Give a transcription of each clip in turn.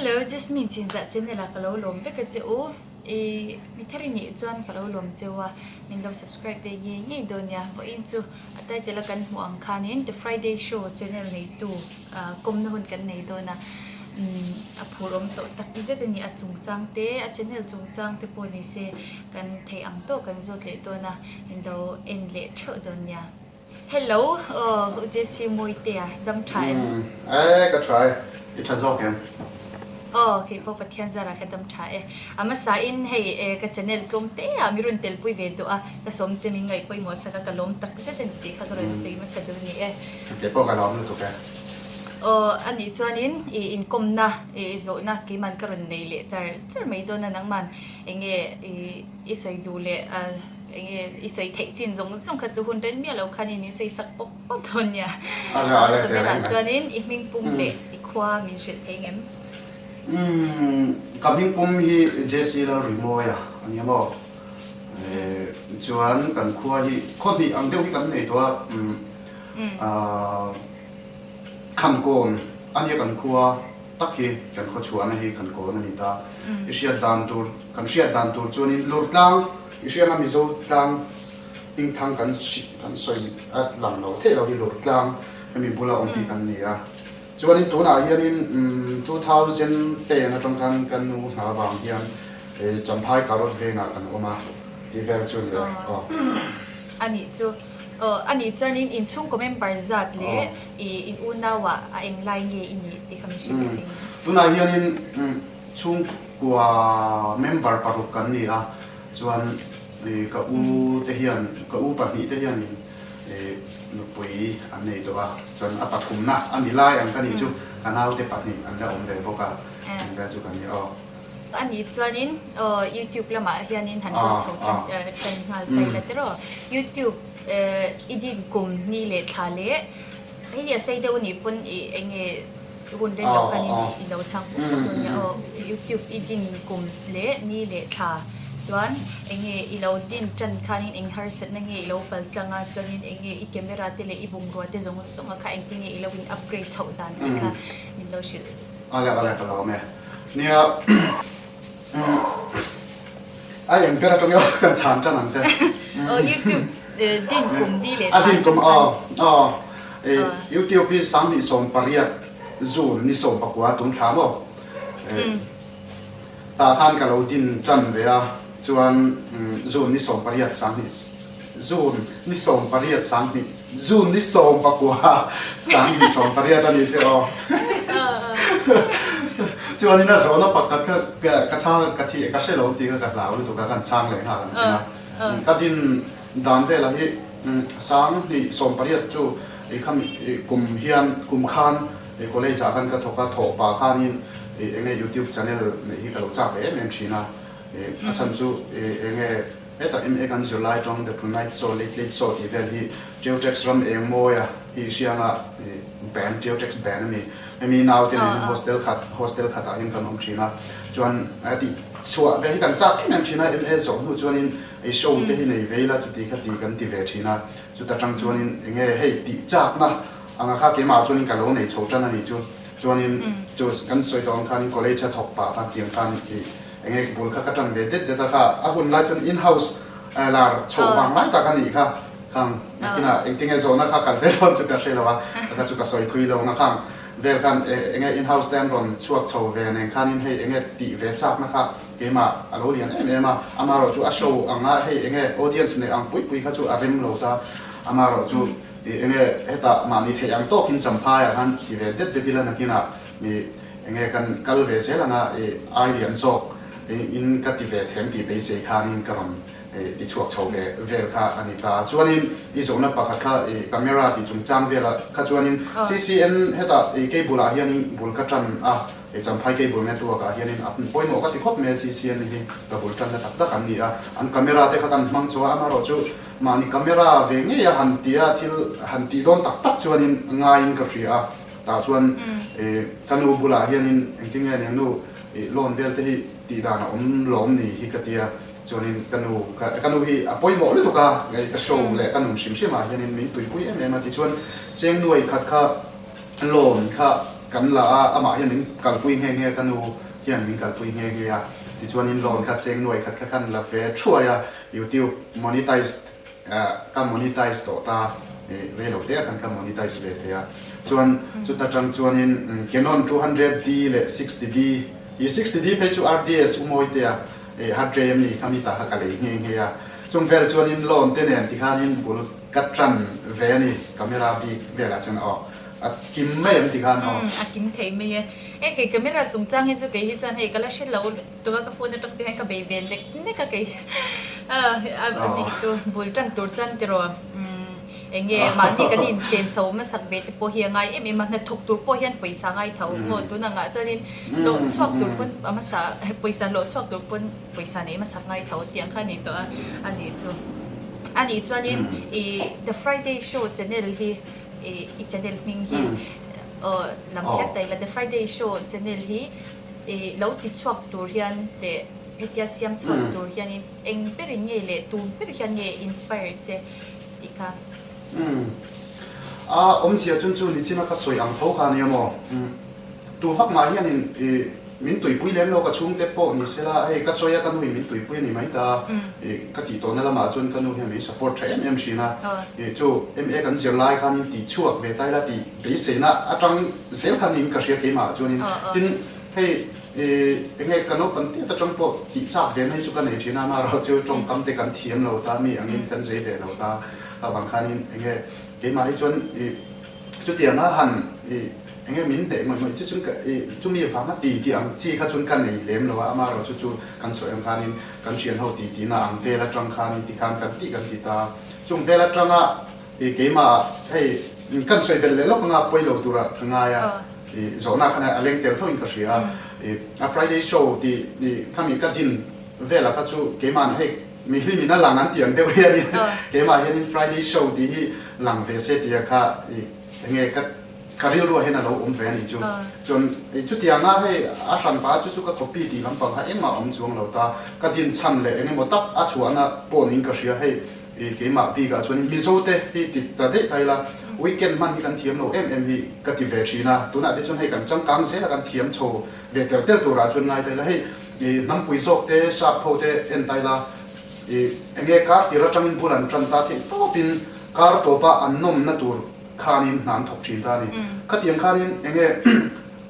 Hello Jasmine Chinzah channel ah ka lo lawm vek a che u i mi thar i nih chuan ka lo lawm cheu a min lo subscribe ve ngei ngei dawn nia vawiin chu a title a kan hmuh ang khanin the Friday show channel neitu ah kawmna hun kan nei dawn a umm a phur awm tawh tak zet a ni a chungchang te a channel chungchang te pawh ni se kan theih ang tawk kan zawt leh dawn a min lo en leh theuh dawn nia. Hello aw U Jessie Mawitea dam tha em? Umm e ka tha e, i tha zawk em? Aw kei pawh Pathian zarah ka dam tha e. A hmasa in hei e ka channel tlawm te ah mi rawn telpui ve duh a, ka sawm te min ngaih pawimawh sak a ka lawm tak zet a ni tih kha ka rawn sawi hmasa duh ni e. Kei pawh ka lawm lutuk e. Aw a nih chuanin i inkawmna i zawhna keiman ka rawn nei leh char char mai dawn a nangman enge i i sawi duh leh a Enge i sawi theih chin zawng zawng kha chu hun ren miah lo khanin min sawi sak pawp pawp dawn nia. A sawi chuanin i hming pum leh i khua min hrilh thei ngem? Umm ka hming pum hi JC Lalrimawia a nia maw? Chuan kan khua hi khaw hnih ang deuh hi kan nei tawh a, umm Khankawn a nia kan khua. Tak hi kan khaw chhuahna hi kan kawn a ni ta. I hriat dan tur, kan hriat dan tur chuanin Lurtlang, i hriatna Mizo tlang hmingthang kan kan sawi a lang lo theih lo hi Lurtlang hemi bula awm hi kan ni a. Chuanin tunah hianin 2010 atang khan kan nu hna vang hian Champhai Karot vengah kan awm a tih vel chu a ni e. Aw. A nih chu. Aw, a nih chuanin inchhungkaw member zat leh I in unauah a eng lai nge i nih tih kha min hrilh leh thei ang. Tunah hianin chhungkua member paruk kan ni a, chuan ka u te hian ka u pahnih te hianin nupui an nei tawh a, chuan a pathumna a ni lai ang ka nih chu ka naute pahnih an la awm ve bawk a, eng vel chu kan ni aw. A nih chuanin YouTube lamah hianin han lut chho tan nghal ta ila tiraw? YouTube I din kum ni leh thla leh hei a sei deuh a nih pawn i eng nge hun reng loh khanin i lo chhang pawp pawp dawn nia aw. YouTube i din kum leh ni leh thla chuan eng nge i lo din tan khanin eng harsatna nge i lo pal tlang a chuanin eng nge i camera te leh i bungrua te zawng zawng a kha engtin nge i lo in upgrade chhoh dan tih kha min lo hrilh. Awle awle ka lawm e. Nia A eng ber atang emaw kan chhan tan ang che. Aw YouTube din kum ni leh A din kum aw aw YouTube hi 2018 June ni 19 tun thla maw tah khan ka lo din tan ve a chuan June ni 18 sanghnih June ni 18 sanghnih June ni 19 2018 a ni che aw. Chuanin a zawhna pakhat kha ka chhang ka thi ka hre lo tih kha ka hlau lutuk a kan chhang leh nghal ang chin a. Ka din dan velah hi 2018 chu i khami kum hian kum khan college ah khan ka thawk a thawh pah khanin enge youtube channel neih hi ka lo chak ve em em thin a. A chhan chu enge Hetah MA kan zir lai atang The Tonight Show, Late Late Show tih vel hi Teotex ram eng mawia hi hrianga band, Teotex band a ni. Hemi naute nen hian hostel khat, hostel khatah hian kan awm thin a. Chuan tih chhuah ve hi kan chak em em thin a, MA zawh hnu chuanin ei show te hi nei ve ila chuti kha ti kan ti ve thin a. Chuta tang chuanin enge hei tih chakna anga kha keimah chuanin ka lo nei chho tan a ni chu. Chuanin chu kan sawi tawh ang khanin college a thawk pah khan tiang khan ih Enge bul kha ka tan ve det det a kha a hun lai chuan in house lar chhoh vang lai tak a nih kha khang nakinah engtinge zawhna kha kal zel dawn chu ka hre lo a ka chu ka sawi thui lo na khang vel khan enge in house te an rawn chhuak chho ve nen khanin hei enge tih ve chakna kha keimah a lo lian em em a amaherawh chu a show anga hei enge audience neih ang pui pui kha chu a rem lo ta amaherawh chu enge hetah mahni theih ang tawkin champhaiah khan ti ve det det ila nakinah Enge kan kal ve zel anga i ai lian zawk in ka ti ve them tih beisei khanin ka rawn ti chhuak chho ve vel kha a ni ta. Chuanin i zawhna pakhat kha i camera tih chungchang velah kha chuanin CCN hetah i cable ah hianin bul ka tan a, i Champhai cable network ah hianin a pawimawh ka ti khawp mai a CCN hi ka bul tanna tak tak an ni a. An camera te kha kan hmang chho a, amaherawhchu mahni camera ve ngei a han tia thil han tih dawn tak tak chuanin ngaiin ka hria a. Tah chuan ka nu bulah hianin engtin nge nia nu loan vel te hi tih dan a awm lawm ni hi ka tia chuanin ka nu ka nu hi a pawimawh lutuk a ka show leh ka nun hrim hrim ah hianin min tuipui em em a tichuan cheng nuai khat kha loan kha. kan la a, amah hian min kalpui nghe nghe a, ka nu hian min kalpui nghe nghe a. Tichuanin loan kha cheng nuai khat kha khan la ve thuai a, YouTube monetized ka monetize tawh ta, rei lo te ah khan ka monetize ve thei a. Chuan chuta tang chuanin Canon 200D leh 60D, i 60D phei chu RDS u mawi te a, hard drive ami kha mi ta kha ka lei nghe nghe a. Chung vel chuanin loan te nen tikhanin bul ka tan ve a ni, camera bik velah chuan aw a kim mai ang tikhan aw. A kim thei mai e. E kei camera chungchang hi chu kei hi chuan hei ka la hre lo tuk a, ka phone atang te hian ka bei ve nek nek a kei a nih chu bul tan tur chuan tiraw eng nge mahni kan insen chho hmasak ve te pawh hi a ngai em em a, hnathawk tur pawh hian pawisa ngai tho maw tun angah chuanin hlawh chhuak tur pawn a hmasa pawisa hlawh chhuak tur pawn pawisa nei hmasak ngai tho tiang kha a ni tawh a, a nih chu. A nih chuanin i The Friday Show channel hi i i channel hming hi aw lam kher ta ila The Friday Show channel hi i lo ti chhuak tur hian leh hetia siam chhuak tur hianin eng berin nge leh tu ber hian nge inspire che tih kha. A awmzia chun chu nichina ka sawi ang tho kha ania maw? Tu vak mah hianin i Min tuipui lem lo ka chhungte pawh ni sela, hei ka sawi a ka nu in min tuipui a ni mai ta, ih ka tih tawhna lamah chuan ka nu hian min support tha em em thin a, ih chu MA kan zir lai khan in tih chhuak ve ta ila tih beiseina atang zel khan in ka hria keimah chuanin tin hei ih enge ka naupang tiat atang pawh tih chak ve mai chu ka nei thin a, amaherawh chu tawngkam te kan thiam lo ta mi angin kan zei ve lo ta avang khanin enge keimah hi chuan ih Chutianga han i enge min hneh ngawih ngawih chu chuan ka i chumi vanga ti tih ang chi kha chuan ka nei lem lo a, amaherawh chu chu kan sawi ang khanin kan thian ho ti tihna ang vel atang khanin tikhan kan tih kan ti ta. Chung vel atanga i keimah hei kan sawi belh leh lawk anga pawi lo tura ka ngai a, i zawhna khan a leng tel tho in ka hria a, i a Friday show tih i khami ka din velah kha chu keimah hei Mi hlim in a lang an tih ang deuh hianin keimah hianin Friday show tih hi lang ve se tia kha i enge ka ka rilruah hian a lo awm ve a nih chu. Chuan i chutianga hei a hran pah chu chu ka copy tih lampang kha engmah a awm chuang lo ta. Ka din chhan leh engemaw tak a chhuahna pawh niin ka hria hei i keimah bikah chuanin Mizo te hi ti ta daih ta ila weekend hman hi kan thiam lo em em hi ka ti ve thin a. Tunah te chuan hei kan changkang zel a kan thiam chho ve tel tel turah chuan ngai ta ila hei I hnampui zawk te, sap ho te en ta ila, i enge kar tir atangin bul an tan ta theih tawpin kar tawpa an nawmna tur khanin hna an thawk thin ta a ni. Khatiang khanin enge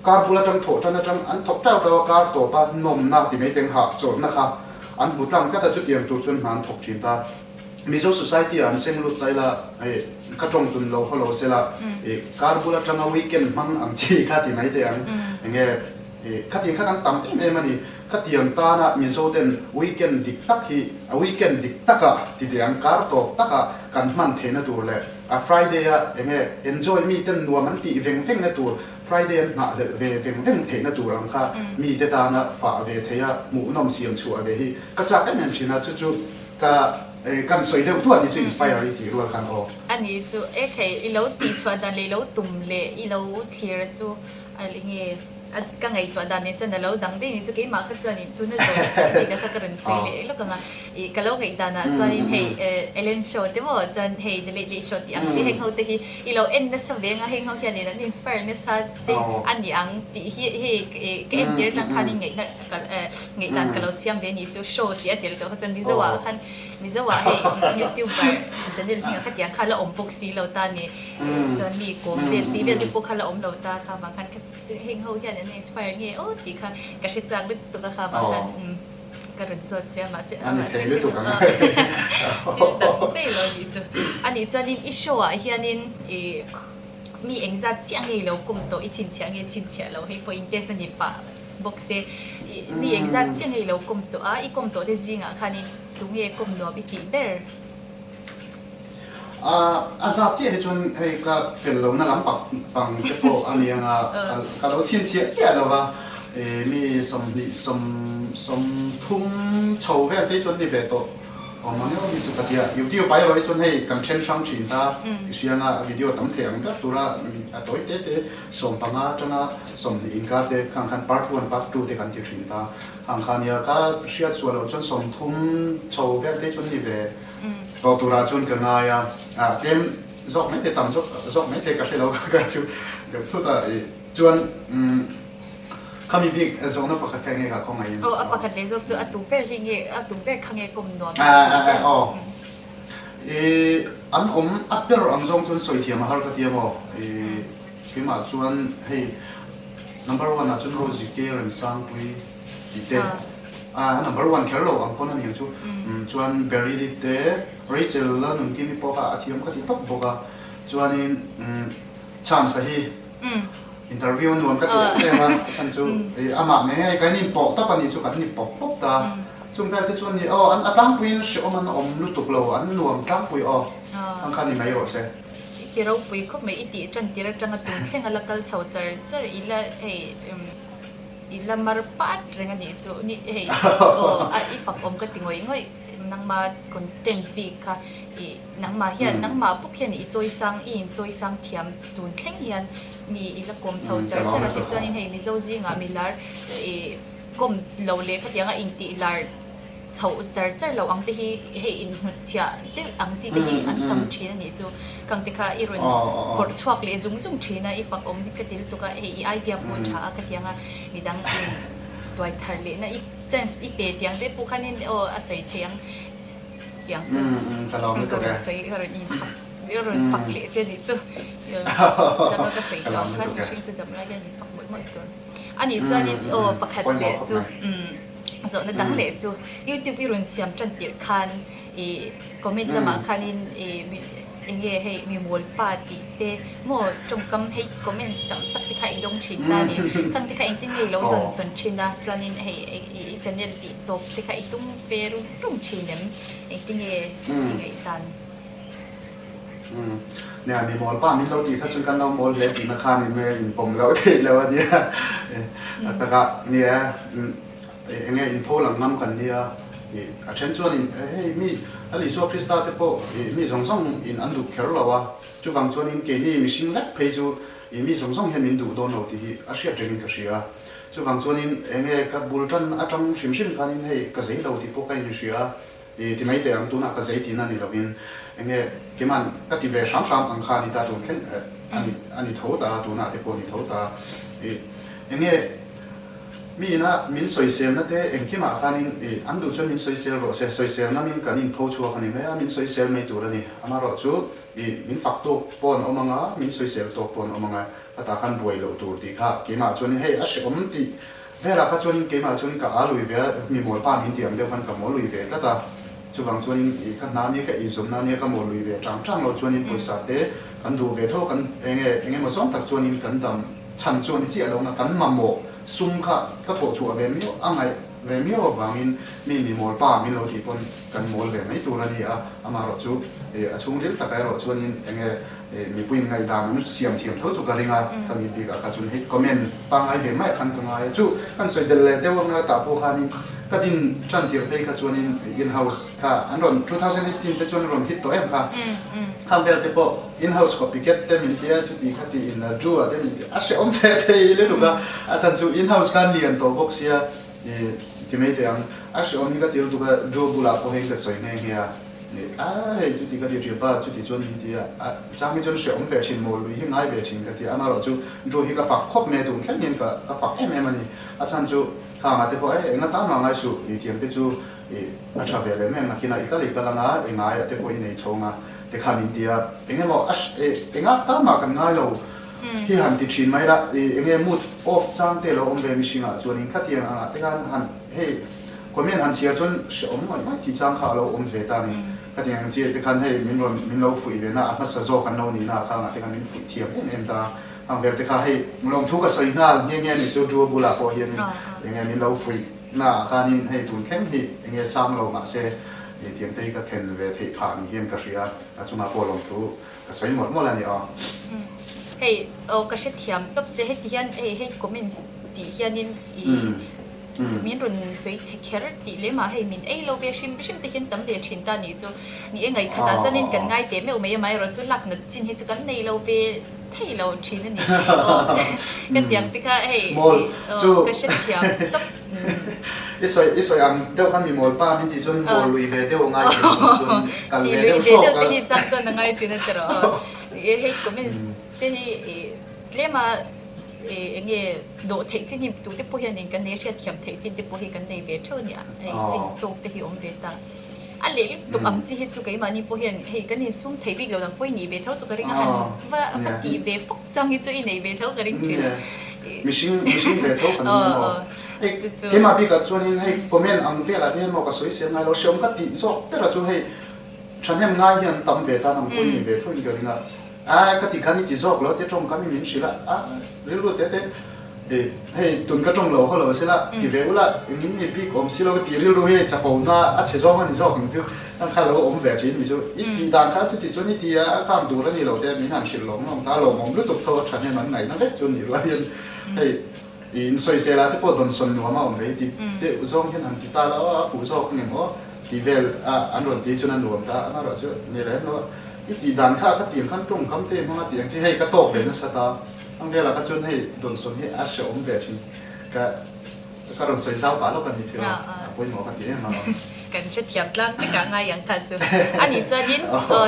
kar bul atang thawh tan atang an thawk tau tau a, kar tawpa nawmna ti mai teng hah chawlhna kha an hmu tlang tlat a, chutiang tur chuan hna an thawk thin ta. Mizo society ah an seng lut ta ila, i ka tawng tun lo haw lo sela, i kar bul atanga weekend hmang ang chi kha ti mai teh ang, enge I khatiang kha kan tam em em a ni. Khatiang tana Mizo ten weekend dik tak hi a weekend dik taka ti teh ang, kar tawp taka kan hman theihna tur leh a Friday a enge enjoy mi ten nuam an tih veng veng na tur, Friday an nghah leh ve veng veng theihna tur ang kha mi te tana fah ve theih a hmuhnawm siam chhuah ve hi ka chak em em thin a, chu chu ka kan sawi deuh duah ni chu inspire i tih rual khan aw. A ni chu e khei i lo tih chhuah dan leh i lo tum leh i lo thlir chu a nge a ka ngaihtuah dan nen chuan a lo dang daih ni chu keimah kha chuanin tuna zawh tih ka kha ka rawn sawi leh lawk ang a ih ka lo ngaihdan ah chuanin hei Ellen show te maw chuan hei The Late Late Show tih ang chi heng ho te hi i lo en nasa ve ang a heng ho hianin an inspire nasa che a ni ang tih hi hei ka entir atang khanin ngaihna ka ngaihdan ka lo siam ve a ni chu show tih a tel tawh kha chuan Mizo ah khan Mizo ah hei YouTuber channel hming ah khatiang kha la awm bawk si lo ta ni chuan mi kawm vel tih vel te pawh kha la awm lo ta kha vang khan heng ho hian an inspire nge aw tih kha ka hre chak lutuk a kha vang khan ka rawn zawt che a mahse a ni thei lutuk ang thil dang daih lo anih chu a nih chuanin i show ah hianin ih mi engzat chiah nge i lo kawm tawh i chhinchhiah nge chhinchhiah lo hei pawh in test a ni pah bawk se mi engzat chiah nge i lo kawm tawh a i kawm tawh te zingah khanin tunge kawm nuam i tih ber? A zat chiah hi chuan hei ka fel lohna lam pang te pawh a ni ang a, ka lo chhinchhiah chiah lo va, mi 20 30 chho vel te hi chuan ni ve tawh awm ang emaw hi chu ka ti a. YouTube ah erawh hi chuan hei kan then hrang thin ta, i hria anga video tam thei ang ber tura a tawi te te 15 atanga 20 inkar te khang khan part one part two te kan ti thin ta, khang kha nia ka hriat suah loh chuan 30 chho vel te hi chuan ni ve. Tawh turah chuan ka ngai a, tlem zawk mai thei tam zawk zawk mai thei ka hre lo ka chu deuh thut a i Chuan khami bik zawhna pakhat kha enge ka khawngaihin? Aw a pakhat leh zawk chu a tu ber hi nge a tu ber kha nge kawm nuam a tu ber? Aw i an awm a ber ang zawng chuan sawi thiam a har ka ti a maw i keimah chuan hei number one ah chuan Rosie K Remsangpui tih te a number one kher lo ang pawn a ni ang chu chuan Beryl-i te Rachel Lalnunkimi pawh kha a thiam ka ti tawp bawk a chuanin Chance-a hi interview nuam ka ti em em a, a chhan chu amah ngei ngei kan inpawh tawp a nih chu kan ni pawp pawp ta. Chung vel te chuan ni aw an a tlangpuiin hrehawm an awm lutuk lo, an nuam tlangpui aw ang kha ni mai rawh se. I ti ropui khawp mai, i tih tan tir atanga tun thleng a la kal chho char char ila hei i la mar pat reng a nih chu ni hei aw a i fak awm ka ti ngawih ngawih nangma content bik kha i Nangmah hian, nangmah bawk hian i chawisang, i inchawisang thiam tun thleng hian mi i la kawm chho char char a, tichuanin hei Mizo zingah mi lar i kawm lo leh khatianga intih lar chhoh char char lo ang te hi hei inhnutchhiah deuh ang chi te hi an tam thin a nih chu. Khang te kha i rawn phawrh chhuak leh zung zung thin a, i fak awm hi ka ti lutuk a, hei i idea pawh tha a khatianga midang in tuai thar lehna i chance i pe tiang te pawh khanin aw a sawi thei ang. Tiang chu ka lawm lutuk e. Sawi ka rawn in fak ka rawn fak leh che nih chu. Laka ka sawi tawh ang khan mihring chu dam lai hian min fak mawlh mawlh tur. A nih chuanin aw pakhat leh chu zawhna dang leh chu YouTube i rawn siam tan tirh khan i comment lamah khanin i eng nge hei mi mawl pa tih te maw tawngkam hei comments tam tak te kha i dawng thin ta a ni. Khang te kha engtin nge i lo dawn sawn thin a chuanin hei i channel tih tawp te kha i tum ve rum rum thin em? Engtin nge i ngaihdan? Nia mi mawl pa min lo tih kha chuan kan lo mawl hle tihna khan in inpawm loh theih lo a nia. Tak tak a nia Eng nge inpho lang ngam kan nia tih a then chuan in hei mi Lal Isua Krista te pawh ih mi zawng zawng in an duh kher lo a, chuvang chuan in keini mihring lek phei chu ih mi zawng zawng hian min duh dawn lo tih hi a hriat rengin ka hria a, chuvang chuan in eng nge ka bul tan atang hrim hrim khan in hei ka zei lo tih pawh ka inhria a, ih ti mai teh ang tunah ka zei tihna ni lovin eng nge keiman ka ti ve hram hram ang kha a ni ta tun thleng a ni a ni tho ta tunah te pawh a ni tho ta ih eng nge Mi ina min sawiselna te engkimah khanin ih an duh chuan min sawisel rawh se, sawiselna min kan inpho chhuak a ni mai a, min sawisel mai tur a ni. Amaherawhchu ih min fak tawk pawh an awm ang a, min sawisel tawk pawh an awm ang a, khatah khan buai loh tur tih kha keimah chuanin hei a hrehawm tih velah kha chuanin keimah chuanin ka a lui ve a, mi mawlpa min tih ang deuh khan ka mawl lui ve tlat a, chuvang chuanin ih ka hna nia ka inzawmna nia ka mawl lui ve chang chang lo chuanin pawisa te kan duh ve tho kan eng nge eng emaw zawng tak chuanin kan dam Chhan chu a ni chiah lo na, kan mamawh sum kha ka thawh chhuah ve miau a ngaih ve miau avangin mi mi mawl pa min lo tih pawn kan mawl ve mai tur a ni a, amaherawh chu a chhungril takah erawh chuanin eng nge mipuiin ngaihdan an siam thiam tho chu ka ring a, ka mi bikah kha chuan hei comment pangngai ve maiah khan ka ngai a, chu kan sawi belh leh deuh anga tah pawh khanin ka din tan tirh phei kha chuanin in house kha an rawn 2018 te chuan an rawn hit tawh em kha. Khang vel te pawh in house copycat te min tia chuti kha ti in Drew ah te min tia a hrehawm ve thei lutuk a, a chhan chu in house khan lian tawh bawk sia i ti mai teh ang, a hrehawm hi ka ti lutuk a Drew bulah pawh hei ka sawi nghe nghe a, a hei chuti ka ti ṭhian pa chuti chuan min ti a, a chang hi chuan hrehawm ve ṭhin maw lui hi ngai ve ṭhin ka ti a, amaherawh chu Drew hi ka fak khawp mai a tun thleng hian ka ka fak em em a ni, a chhan chu khang ah te pawh e enga tan mah ngai suh i thiam te chu I a tha ve leh em nakin a i kal i kal anga i ngai a te pawh i nei chho anga ti khan in ti a eng emaw a eng a ta mah kan ngai lo hi han ti thin mai la i eng nge mood off chang te lo awm ve mihring ah chuan in khatiang ang ah te khan han hei comment han chhiar chuan hrehawm ngawih ngawih tih chang kha a lo awm ve ta a ni khatiang ang chi te khan hei min rawn min lo fuih ve na a hmasa zawk an lo nih na ah khang ah te khan min fuih thiam em em ta ang vel te kha hei lawmthu ka sawi nghal nghe nghe a ni chu Drew bulah pawh hian in eng nge min lo fuih Na ah khanin hei tun thleng hi eng nge sang lo mahse ih tiang te hi ka then ve theih phah ni hian ka hria a chungah pawh lawmthu ka sawi mawlh mawlh a ni aw. Hei aw ka hrethiam tawp che heti hian hei hei comments tih hianin ih min rawn sawi che kher tih lem ah hei min ei lo ve hrim hrim te hian tam ve thin ta nih chu ni e ngaihkhat ah chuanin kan ngai teh meuh mai amaherawh chu lak nat chin hi chu kan nei lo ve thei lo thin a ni. Aw ka tiang te kha hei Mawl chu ka hrethiam tawp. I sawi i sawi ang deuh khan mi mawl pa min tih chuan mawl lui ve deuh a ngai thin chung chuan kal ve deuh hrawk a. Ti lui ve deuh te hi chang chuan a ngai thin a ti rawh. Ni e hei comments te hi tlem a. Eng nge dawh theih chin hi tute pawh hianin kan nei a, hriatthiam theih chin te pawh hi kan nei ve theuh a nia, hei chin tawk te hi awm ve ta. A leh lutuk ang chi hi chu keimahni pawh hian hei kan insum thei bik lo dang pawh i nih ve tho chu ka ring a, han va va tih ve fawk chang hi chu i nei ve tho ka ring thin a. Mihring mihring ve tho kan ni maw? Hei keimah bikah chuanin hei comment ang velah te hian maw ka sawi siam ngai lo, hreawm ka tih zawk ber a chu hei thahnem ngai hian tam ve tan ang pawh i ni ve tho in ka ring a. A ka ti khan i ti zawk lo te tawngkam i min hrilh a, a rilru te te i hei tun ka tawng lo haw lo sela ti ve ula engin mi bik awm si lo ka tih rilru hi chapo na a chhe zawng a ni zawk ang chu ang kha lo awm ve thin mi chu i tih dan kha chuti chuan i ti a a kang tur a ni lo te min han hrilh lawm lawm ta a lawmawm lutuk tho a thahnem an ngaihna vek chu ni rual hian hei i insawisel ah te pawh dawnsawn nuam a awm ve hi ti deuh zawng hian han ti ta la aw a fuh zawk ang em aw tih vel a an rawn ti chuan a nuam ta a amaherawhchu ni lem lo a. I tih dan kha ka tih ang khan tawngkam te hmanga tih ang chi hei ka tawk ve nasa ta ang velah kha chuan hei dawnsawn hi a hrehawm ve thin ka ka rawn sawi zau pah lawk a ni chu a pawimawh ka ti em ang. Kan hrethiam tlang vek ah ngai ang kha chu a nih chuanin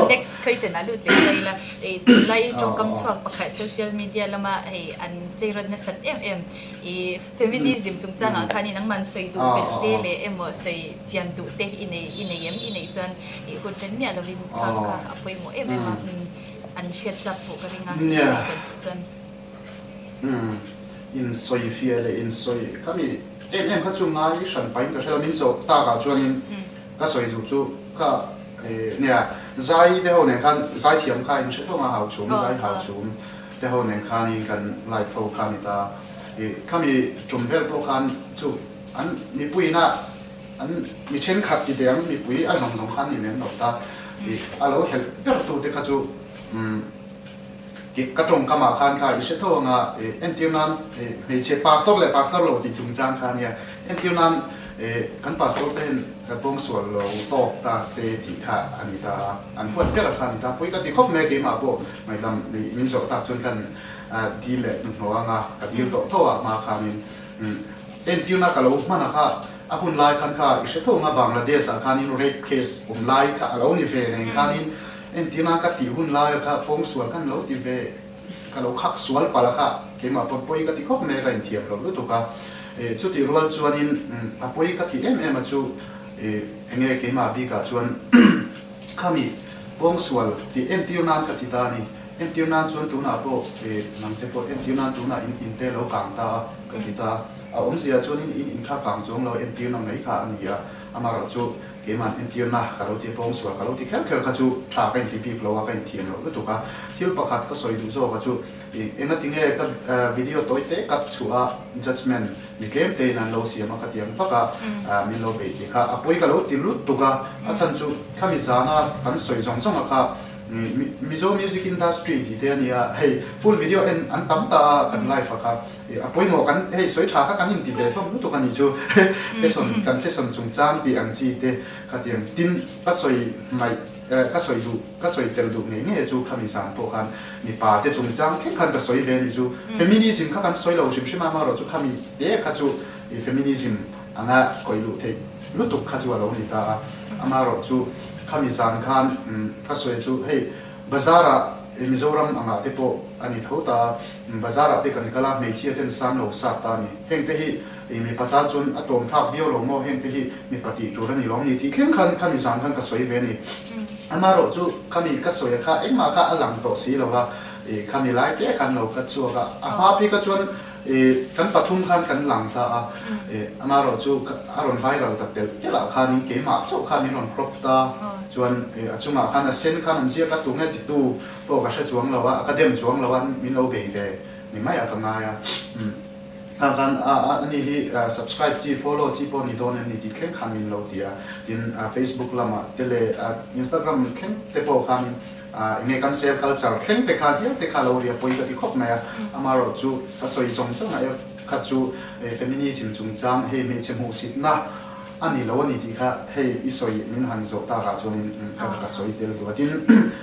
next question ah lut leh ta ila i tunlai tawngkam chhuak pakhat social media lama hei an cheirawt nasat em em i Feminism chungchangah khanin nangman sawi duh belh te leh emaw sawi chian duh te i nei i nei em? I neih chuan i hun ren miah lovin kha kha a pawimawh em em a, an hriat chak pawh ka ring a, i sawi belh duh chuan. Umm, insawi fiah leh insawi kha mi em em kha chu ngai hran pahin ka hre lo, min zawh takah chuanin ka sawi duh chu kha nia zai te ho nen khan zaithiam kha in hre thawng a hau chhum zai hau chhum te ho nen khanin kan live ho kha a ni ta. Ih, khami tum vel pawh khan chu an mipuiin a an mi thenkhat ti teh ang, mipui a zawng zawng khan ni lem lo ta. Ih, a lo helh ber tu te kha chu umm ih ka tawngkamah khan kha i hre tho ang a, ih entir nan ih hmeichhe pastor leh pastor lo tih chungchang kha ania. Entir nan ih kan pastor te hian pawngsual lo tawk ta se tih kha a ni ta a, an huat ber a kha a ni ta. Pui ka ti khawp mai a keimah pawh ngaihdam min zawh tak chuan kan dil leh hnuhnawh anga ka dil tawh tho a hma khanin entirna ka lo hman a kha a hun lai khan kha i hre tho anga Bangladesh ah khanin rape case awm lai kha a lo ni ve nen khanin entirna ka tih hun lai a kha pawngsual khan lo ti ve ka lo khak sual palh a kha keimah pawn pawi ka ti khawp mai ka inthiam lo lutuk a chutih rual chuanin a pawi ka ti em em a chu enge keimah bikah chuan Khami pawngsual tih entir nan ka ti ta a ni. Entir nan chuan tunah pawh eh nangte pawh entir nan tunah in in te lo kang ta a ka ti ta a. A awmzia chuan in in in kha kang chuang lo entirna mai kha a ni a. Amaherawh chu keima'n entirna ka lo ti pawngsual ka lo ti kher kher kha chu tha ka inti bik lo a, ka inthiam loh lutuk a. Thil pakhat ka sawi duh zawk a chu ih engatinge ka video tawi te cut chhuah a judgement Mi tlem tein an lo siam a ka tiang vak a, min lo beih tih kha a pawi ka lo ti lutuk a, a chhan chu khami zana kan sawi zawng zawng a kha Mizo music industry tih te a nia, hei full video en an tam ta a kan live a kha a pawimawh kan hei sawi tha kha kan inti ve hlawm lutuk a nih chu fashion kan fashion chungchang tih ang chi te kha tiang tin ka sawi hmaih Ka sawi duh, ka sawi tel duh ngei ngei chu khami zan pawh khan mipa te chungchang thleng khan ka sawi ve a ni chu. Feminism kha kan sawi lo hrim hrim a, amaherawh chu khami te kha chu feminism anga kawih luh theih lutuk kha chu a lo ni ta a. Amaherawh chu khami zan khan ka sawi chu hei bazar ah Mizoram angah te pawh a ni tho ta a, bazar ah te kan kal a, hmeichhia ten sang lo sat ta a ni. Heng te hi I mipa tan chuan a tlawm thlak viau lo maw? Heng te hi mipa tih tur a ni lawm ni tih thleng khan khami zan khan ka sawi ve a ni. Amaherawh chu khami ka sawi a kha engmah kha a lang tawh si lo va, i khami lai te khan lo ka chhuak a, a hma phei kha chuan i kan pathum khan kan lang ta a, i amaherawh chu a rawn viral ta telh telh ah khanin keimah chauh khan min rawn crop ta, chuan i a chungah khan a sen khan an ziak a, tunge titu pawh ka hre chuang lo a, ka dem chuang lo a, min lo bei ve ni mai a ka ngai a. Hang khan a ni hi subscribe chi follow chi pawh ni dawn em ni tih thleng khan min lo ti a, tin Facebook lamah te leh Instagram thleng te pawh khan eng nge kan sale culture thleng te kha hial te kha lo ria pawi ka ti khawp mai a, amaherawh chu ka sawi zawng zawng a kha chu feminism chungchang hei hmeichhe hmuhsitna a ni lo a ni tih kha hei i sawi min han zawh takah chuanin ka sawi tel duh a, tin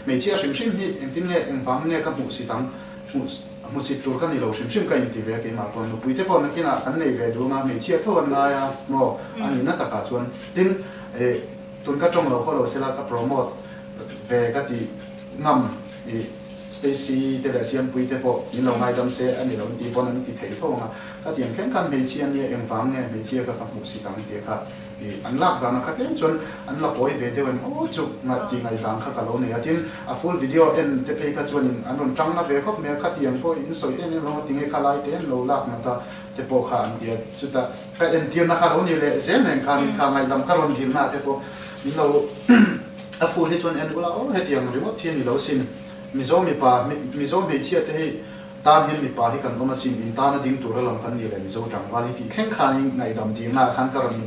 hmeichhia hrim hrim hi engtin nge engvang nge ka hmuhsit ang hmuh. A hmusit tur ka ni lo hrim hrim ka inti ve a keimah pawh nupui te pawh nakinah kan nei ve duh anga hmeichhia tho an ngai a maw a nihna takah chuan tin eh tun ka tawng lo khaw lo sela ka promote ve ka tih ngam ih Stacy te leh Siampui te pawh min lo ngaidam se a ni lo an tih pawn an ti thei tho ang a, ka tiang thleng khan hmeichhia nia engvang nge hmeichhia kha ka hmuh sit ang tih kha ih an lak dan a kha tlem chuan an la kawi ve deuh em aw chu tih ngaihdan kha ka lo nei a, tin a full video en te phei kha chuanin an rawn tang na ve khawp mai a, khatiang pawh in sawi em em lo a tinge kha lai te an lo lak nat a te pawh kha an ti a, chutah ka entirna kha lo ni leh zel nen khan kha ngaihdam ka rawn dilna ah te pawh min lo a full hi chuan en ula aw hetiang ringawt hi a ni lo sin, Mizo mipa Mizo hmeichhia te hi tan hian mipa hi kan awm asin, in tana ding tura lam kan ni leh Mizo tlangval hi tih thleng khanin ngaihdam dilna ah khan ka rawn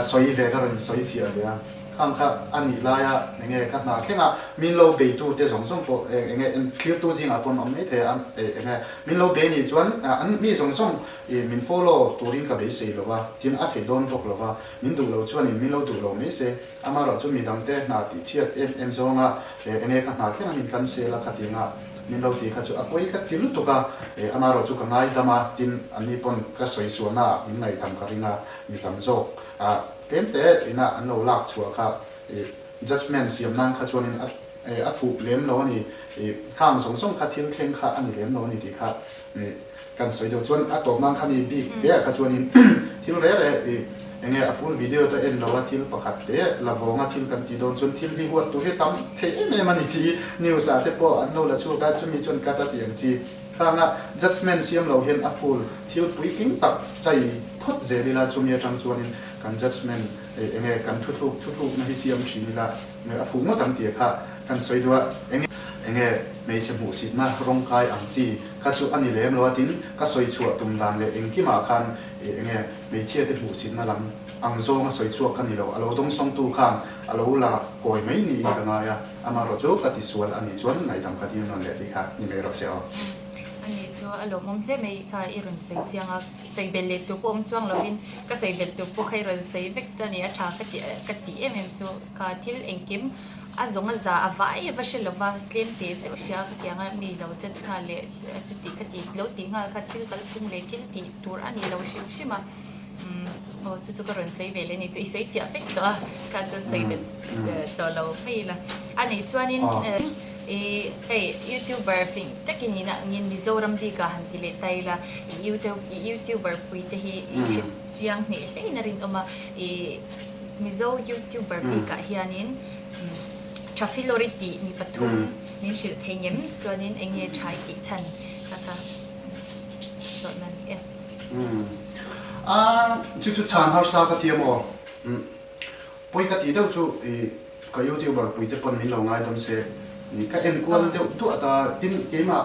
sawi ve ka rawn sawi fiah ve a. Khang kha a nih laia enge ka hna thleng a, min lo beitu te zawng zawng pawh enge thlirtu zingah pawh an awm mai thei a, enge min lo bei nih chuan an mi zawng zawng min follow turin ka beisei lo va, tin a theih dawn bawk lo va, min duh lo chuanin min lo duh lo mai se, amaherawhchu mi dangte hna tih chhiat em em zawnga enge ka hna thleng a min cancel a khatinga min lo tih kha chu a pawi ka ti lutuk a, amaherawhchu ka ngaidam a, tin anni pawn ka sawi sualnaah min ngaihdam ka ring a, mi tam zawk a. Tlem te ina an lo lak chhuah kha i judgement siam nan kha chuanin a a fuh lem lo a ni, i khang zawng zawng kha thil thleng kha a ni lem lo a ni tih kha i kan sawi deuh. Chuan a tawp nan kha mi bik te ah kha chuanin thil re re i enge a full video te en lo a thil pakhat te la vawng a thil kan tih dawn chuan thil hi huat tur hi tam thei em em a ni tih news ah te pawh an lo la chhuak a, chumi chuan cut a tih ang chi. Khanga judgement siam lo hian a full thil puitling tak chai phawt zel ila chumi atang chuanin kan judgement enge kan thuthluk thuthlukna hi siam thin ila a fuh ngawt ang tih kha kan sawi duh a, enge enge hmeichhe hmuhsitna rawng kai ang chi kha chu a ni lem lo a tin ka sawi chhuah tum dan leh engkimah khan enge hmeichhia te hmuhsitna lam ang zawnga sawi chhuak ka ni lo, a lo dawngsawngtu khan a lo la kawi mai niin ka ngai a. Amaherawh chu ka tisual a nih chuan ngaihdam ka dil nawn leh tih kha ni mai rawh se aw. A nih chu a lawmawm hle mai kha i rawn sawi chiang a, sawi belh leh tur pawh awm chuang lovin ka sawi belh tur pawh kha i rawn sawi vek ta a ni, a tha ka ti ka ti em em chu kha thil engkim a zawng a za a vai va hre lova tlem teh cheuh hria ka ti ang a, mi lo judge nghal leh chuti kha ti lo tih nghal kha thil kalphung leh thil tih tur a ni lo hrim hrim a. Aw chu chu ka rawn sawi ve leh ni chu i sawi fiah vek tawh a ka chu sawi belh tawh lo mai ila a nih chuanin i hei youtuber fing takin ina angin Mizoram bikah han ti leh ta ila i i youtuber pui te hi i hre chiang hneh hlein a rinawm a i Mizo youtuber bikah hianin Thafilori tih mi pathum min hrilh thei ngem chuanin eng nge tha i tih chhan kha ka zawhna a ni e. A chu chu chhan harsa ka ti amaw? Umm pawi ka tih deuh chu i ka youtuber pui te pawn min lo ngaidam se ni ka en kual deuh duah ta tin keimah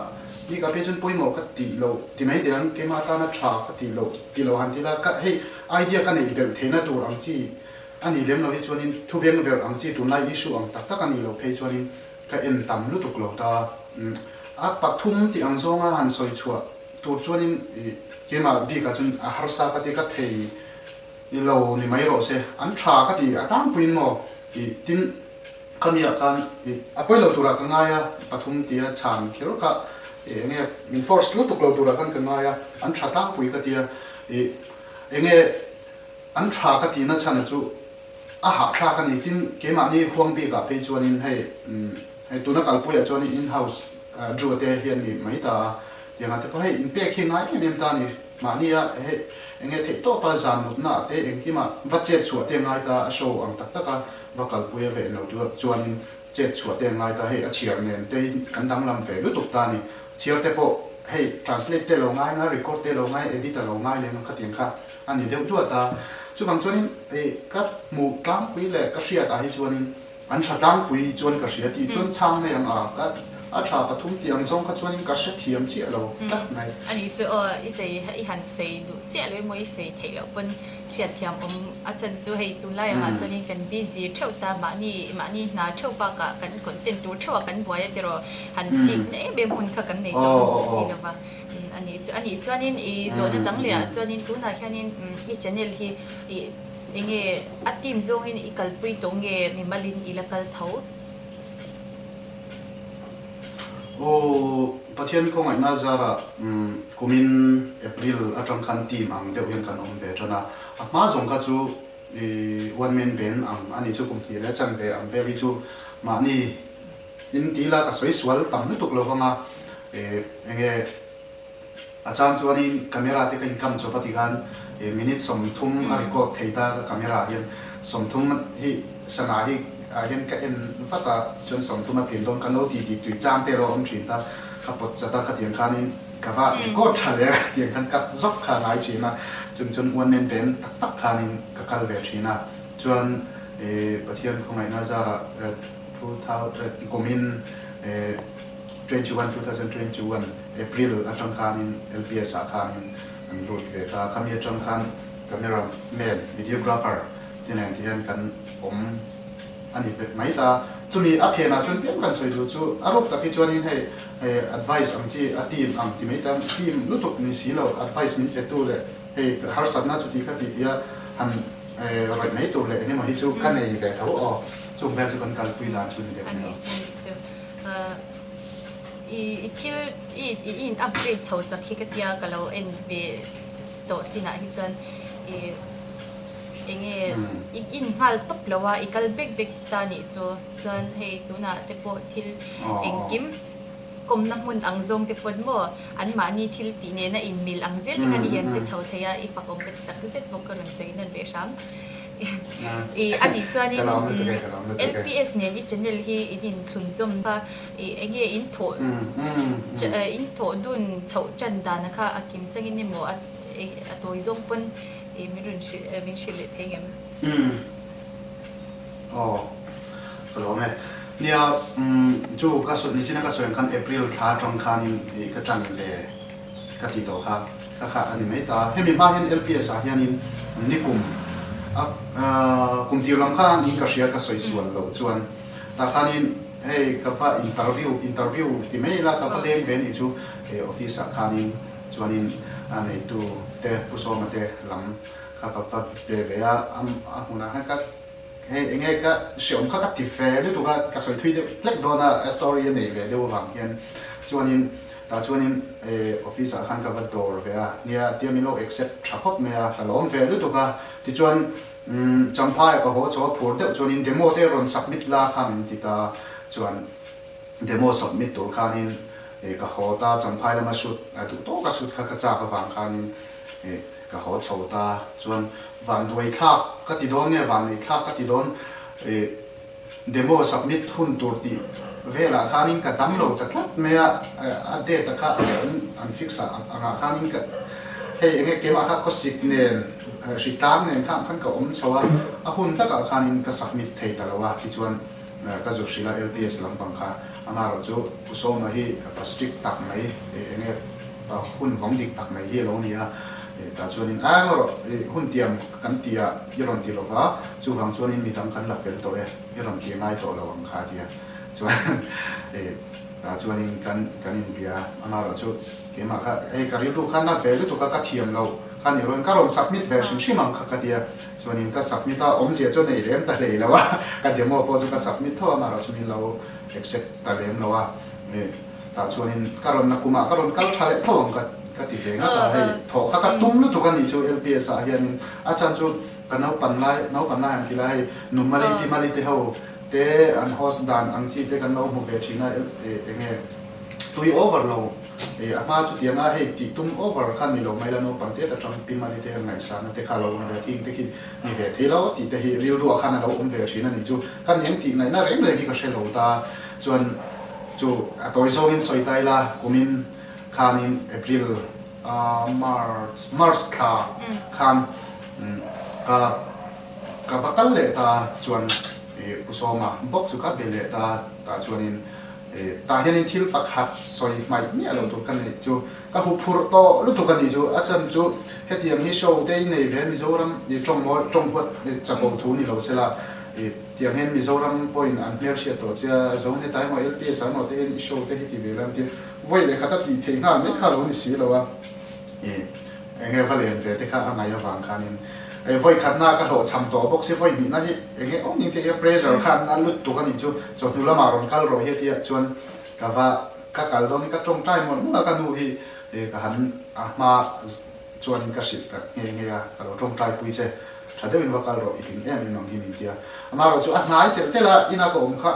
ni ka phei chuan pawimawh ka tih loh ti mai teh ang keimah atana tha ka tih loh ti lo han ti la ka hei idea ka neih belh theihna tur ang chi a ni lem lo hi chuanin thu beng verh ang chi tunlai issue ang tak tak a nih loh phei chuanin ka en tam lutuk lo ta umm a pathum tih ang zawnga han sawi chhuah Tur chuanin i keimah bikah chuan a harsa ka ti ka thei lo ni mai rawh se, an tha ka ti a tlangpuiin maw i tin ka miah khan i a pawi lo turah ka ngai a, pathum tia chhan kher kha i enge min force lutuk lo turah khan ka ngai a, an tha tlangpui ka ti a, i enge an tha ka tihna chhan a chu a hahthlak a ni, tin keimahni huang bikah phei chuanin hei Hei tuna kalpuiah chuan in house Drew te hian ni mai ta a, tiangah te pawh hei inpek hi ngai em em ta a ni. Mahnia hei enge theih tawpa zan mutna ah te engkima va chet chhuah te ngai ta a show ang tak taka va kalpui a veh lo chuanin chet chhuah te ngai ta hei a chhiar nen te hi kan danglam ve lutuk ta a ni. Chhiar te pawh hei translate te lo ngai nga record te lo ngai edit a lo ngai leh nga khatiang kha a ni deuh duat a. Chuvang chuanin ka hmuh tlangpui leh ka hriat ah hi chuanin An tha tlangpui chuan ka hria tih chuan chhang mai ang a, ka a tha pathum tih ang zawng kha chuanin ka hrethiam chiah lo tlat mai. A nih chu aw, i sawi i han sawi duh chiah lo emaw i sawi theih loh pawn hriatthiam awm a chan chu hei tunlai angah chuanin kan busy theuh ta, mahni mahni hna theuh bakah kan content tur theuhah kan buai a tiraw han chik na em em hun kha kan nei tawh ang bawk si lova. A nih chu a nih chuanin i zawhna dang leh ah chuanin tunah hianin i channel hi i Enge a team zawngin i kalpui tawh nge mimalin i la kal tho? Aw, Pathian khawngaihna zarah kumin April atang khan team ang deuh hian kan awm ve tan a, a hma zawng kha chu i one man band ang a nih chu kum hnih leh chanve ang vel hi chu mahni. in ti ila ka sawi sual tam lutuk lo vang a, enge a chang chuanin camera te ka in kam chawp a ti khan minute 30 a record thei ta ka camera ah hian 30 hi sana hi ah hian ka en vat a chuan 30 a tlin dawn kan lo ti dik tui chang te erawh a awm thin ta ka pawt chat a khatiang khanin ka va record tha leh a khatiang khan cut zawk kha a ngai thin a chung chuan one man band tak tak khanin ka kal ve thin a chuan Pathian khawngaihna zarah 2000 kumin 21, 2021 April atang khanin LPS ah khanin an lut ve ta. Khami atang khan camera man, videographer te nen ti hian kan awm a ni ve mai ta. Chumi a phenah chuan tlem kan sawi duh chu a ruk tak hi chuanin hei advice ang chi a team ang ti mai ta, team lutuk ni si lo advice min petu leh hei harsatna chuti kha tih tia han rawih mai tur leh engemaw hi chu ka nei ve tho aw. Chung vel chu kan kalpui dan chu ni deuh ni lo. I thil i i in upgrade chho chak hi ka tia ka lo en ve tawh chinah hi chuan i enge i in nghal tawp lo a i kal bek bek ta nih chu chuan hei tunah te pawh thil engkim kawmna hmun ang zawng te pawn maw anmahni thil tih nena inmil ang zel te khan i hian che chho thei a i fakawm ka ti tak zet bawk ka rawn sawi nawn leh hram. I a nih chuanin LPS nen i channel hi in inthlunzawm kha i enge in thawh in thawh dun chhoh tan dana kha a kim changin emaw a a tawi zawng pawn i min rawn hrilh min hrilh leh thei ngem? Aw ka lawm e. Nia chu ka sawi nichina ka sawi ang khan April thla atang khanin i ka tan ve. Ka ti tawh kha ka kha a ni mai ta. Hemi hma hian LPS ah hianin nikum a kum tir lam khan in ka hria ka sawi sual loh chuan tah khanin hei ka va interview interview ti mai ila ka va leng ve nih chu office ah khanin chuanin a neitu te Pu Sawma te lam kha ka va ve ve a a hmunah khan ka hei enge ka hreawm kha ka ti fe lutuk a ka sawi thui deuh hlek dawn a story a nei ve deuh avang hian chuanin tah chuanin office ah khan ka va dawr ve a nia tia min lo accept tha khawp mai a ka lawm ve lutuk a tichuan Champhai ah ka haw chho a phur deuh chuanin demo te rawn submit la kha min ti ta chuan demo submit tur khanin ka haw ta Champhai lama shoot duh tawka shoot kha ka chak avang khanin Ka haw chho ta chuan vanduai thlak ka ti dawn nge vanei thlak ka ti dawn ih demo submit hun tur tih velah khanin ka dam lo ta tlat mai a, a date a kha an fix a angah khanin ka hei enge keimah kha khawsik nen hritlang nen khan khan ka awm chho a, a hun takah khanin ka submit thei ta lo a tichuan ka zu hrilh a LPS lampang kha amaherawh chu Pu Sawma hi pa strict tak mai enge Hun vawng dik tak mai hi a lo ni a, tah chuanin a eng erawh hun tiam kan ti a i rawn ti lova, chuvang chuanin midang kan la fel tawh e, i rawn ti ngai tawh lo ang kha a ti a, chuan tah chuanin kan kan inbia a, amaherawh chu keimah kha hei ka rilru kha na ve lutuk a, ka thiam lo kha ni rawn ka rawn submit ve hrim hrim ang kha ka ti a, chuanin ka submit a, awmzia chu nei lem ta hlei lo a, ka demo pawh chu ka submit tho a, amaherawh chu min lo accept ta lem lo a. Tah chuanin ka rawn na kumah ka rawn kal tha leh tho ang ka ka ti ve ngat a, hei thawh kha ka tum lutuk a nih chu LPS ah hianin a chhan chu ka naupan lai naupan lai han ti la hei Numali Pimali te ho te an host dan ang chi te kan lo hmu ve thin a eng nge tui over lo ih a hma chutianga hei tih tum over kha ni lo mai la naupang te atang Pimali te ngaihsana te kha lo awm ve khing te khi ni ve thei lo tih te hi rilruah khan a lo awm ve thin a nih chu ka eng tih ngaihna reng reng hi ka hre lo ta chuan Chu a tawi zawngin sawi ta ila, kumin khanin April, March, March thla khan ka ka va kal leh ta chuan Pu Sawma bawk chu ka be leh ta, tah chuanin tah hianin thil pakhat sawi hmaih miah lo tur ka neih chu ka hu phurh tawh lutuk a nih chu, a chan chu hetiang hi show te i nei ve Mizoram i tawng mawi tawng huat chapo thu ni lo sela. Tiang hian Mizoram pawhin an hmelhriat tawh che a, zo hne ta emaw LPS ah emaw te hian i show te hi ti ve la an ti a, vawi leh khat a tih theih nghal mai kha lo ni si lo a, ih enge va len ve te kha a ngaih avang khanin eh vawi khatna ka hlawhchham tawh bawk si, vawi hnihna hi enge awm ning theih a pressure kha an lut tuk a nih chu, chawhnu lamah rawn kal rawh hi a ti a, chuan ka va ka kal dawn in ka tawngtai mawlh mawlh a ka nu hi eh ka han a hma Chuanin ka hrilh tak nghe nghe a, ka lo tawngtai pui che, tha deuhin va kal rawh, i tling em em ang hi min ti a. Amaherawh chu a hnai telh telh a, ina ka awm kha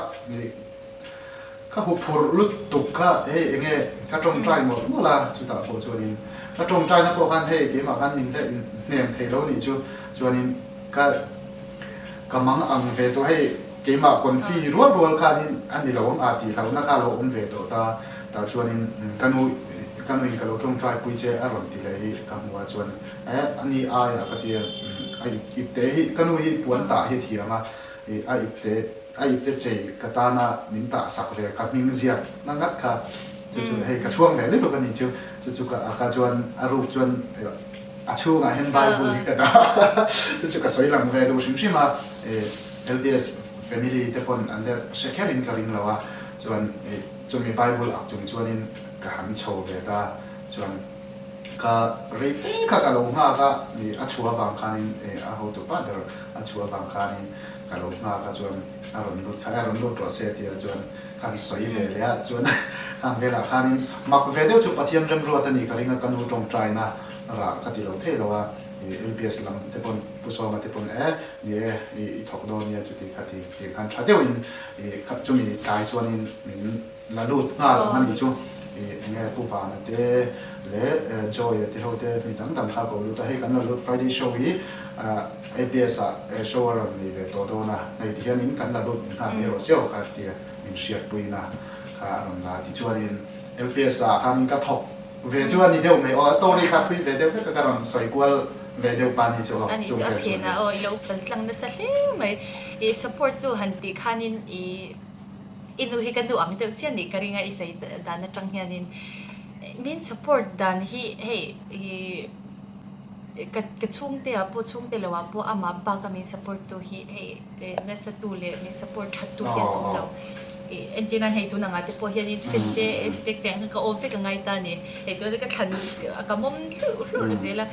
Ka huphurh lutuk kha hei enge ka tawngtai mawlh mawlh a, chutah pawh chuanin ka tawngtaina pawh khan hei keimah khan min la inhnem thei lo nih chu, chuanin ka ka mang ang ve tawh hei keimah confi rual rual khanin a ni lo ang a tih hlauhna kha a lo awm ve tawh ta, tah chuanin ka nu ka nuin ka lo tawngtai pui che a rawn ti leh hi ka hmu a chuan eh a ni aiah ka tia a ipte hi ka nu hi puan tah hi thiam a a ipte A ipte chei ka tana min tah sak ve kha hming ziak na ngat kha chu chu hei ka chhuang ve lutuk a ni chu chu chu ka ka chuan a ruk chuan a chhungah hian Bible hi ka dah chu chu ka sawi lang ve duh hrim hrim a LBS family te pawn an la hre kher in ka ring lo a chuan chumi Bible ak chung chuanin ka han chho ve ta chuan ka rei fe kha ka lo nghak a a chhuah avang khanin a hotu pa ber a chhuah avang khanin Ka lo nghak a chuan a rawn lut kha, a rawn lut rawh se tia chuan khan sawi ve leh a, chuan khang velah khanin mak ve deuh chu Pathian remruat a nih ka ring a, ka nu tawngtaina rah ka ti lo thei lo a, ih LPS lam te pawn Pu Sawma te pawn e ni e ih i thawk dawn nia chuti kha ti tih khan tha deuhin ih chumi tlai chuanin min la lut nghal ang a nih chu ih enge Pu Vana te leh Joy-a te ho te mi dang dang kha ko lut a, hei kan la lut Friday show hi APS ah show a rawn nei ve tawh dawn a, hei ti hianin kan la lut nghal mai rawh siau kha tia min hriatpuina kha a rawn la tichuanin LPS ah khanin ka thawk ve chu a ni deuh mai aw, a story kha thui ve deuh vek a ka rawn sawi kual ve deuh pa ni chu aw A nih chu a phen a aw i lo pal tlang nasa hle mai i support tu han tih khanin i I nu hi ka nu ang deuh chiah nih ka ring a, i sawi dan atang hianin min support dan hi hei ih ka ka chhungte ah pawh chhungte lo ah pawh amah bak a min support tu hi hei nasa tu leh min support that tu hian awm lo. Ih entir nan hei tun angah te pawh hianin fan te stick te ang kha ka awm vek a ngai ta a ni. Hei tuna ka thlan ka mawm hlurh hlurh zel a.